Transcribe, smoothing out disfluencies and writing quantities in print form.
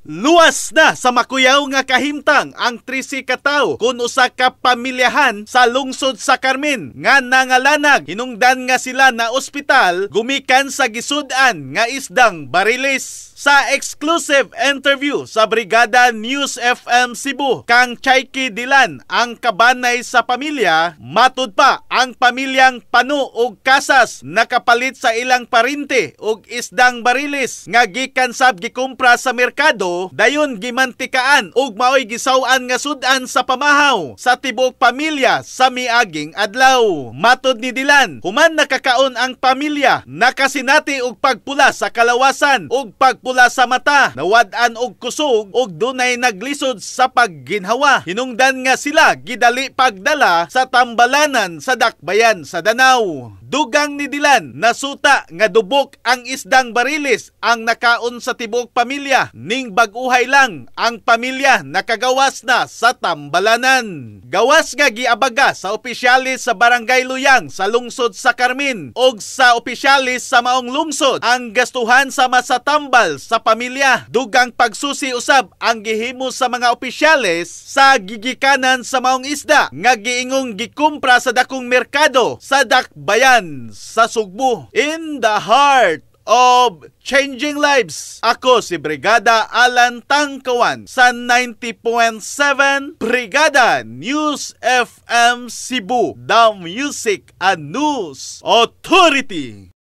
Luwas na sa makuyaw nga kahimtang ang 13 ka tawo kun usa ka pamilyahan sa lungsod sa Carmen nga nangalanag hinungdan nga sila na ospital gumikan sa gisud-an nga isdang barilis. Sa exclusive interview sa Brigada News FM Cebu kang Chaiki Dilan, ang kabanay sa pamilya, matud pa ang pamilyang Pano ug Casas nakapalit sa ilang parente og isdang barilis nga gikan sab gikumpra sa merkado, dayon gimantikaan ug maoy gisaw-an nga sud-an sa pamahaw sa tibuok pamilya sa miaging adlaw. Matod ni Dilan, human nakakaon ang pamilya, nakasinati og pagpula sa kalawasan ug pagpula sa mata, nawad-an og kusog ug dunay naglisod sa pagginhawa. Hinungdan nga sila gidali pagdala sa tambalanan sa Dakbayan sa Danao. Dugang ni Dilan, nasuta nga dubok ang isdang barilis ang nakaon sa tibuok pamilya. Ning bag-uhay lang ang pamilya nakagawas na sa tambalanan. Gawas nga giabaga sa opisyalis sa Barangay Luyang sa lungsod sa Carmen og sa opisyalis sa maong lungsod ang gastuhan sa masatambal sa pamilya. Dugang pagsusi usab ang gihimo sa mga opisyales sa gigikanan sa maong isda nga giingong gikumpra sa dakong merkado sa Dakbayan sa Sugbo. In the heart of changing lives. Ako si Brigada Alan Tangkawan sa 90.7 Brigada News FM Cebu, the Music and News Authority.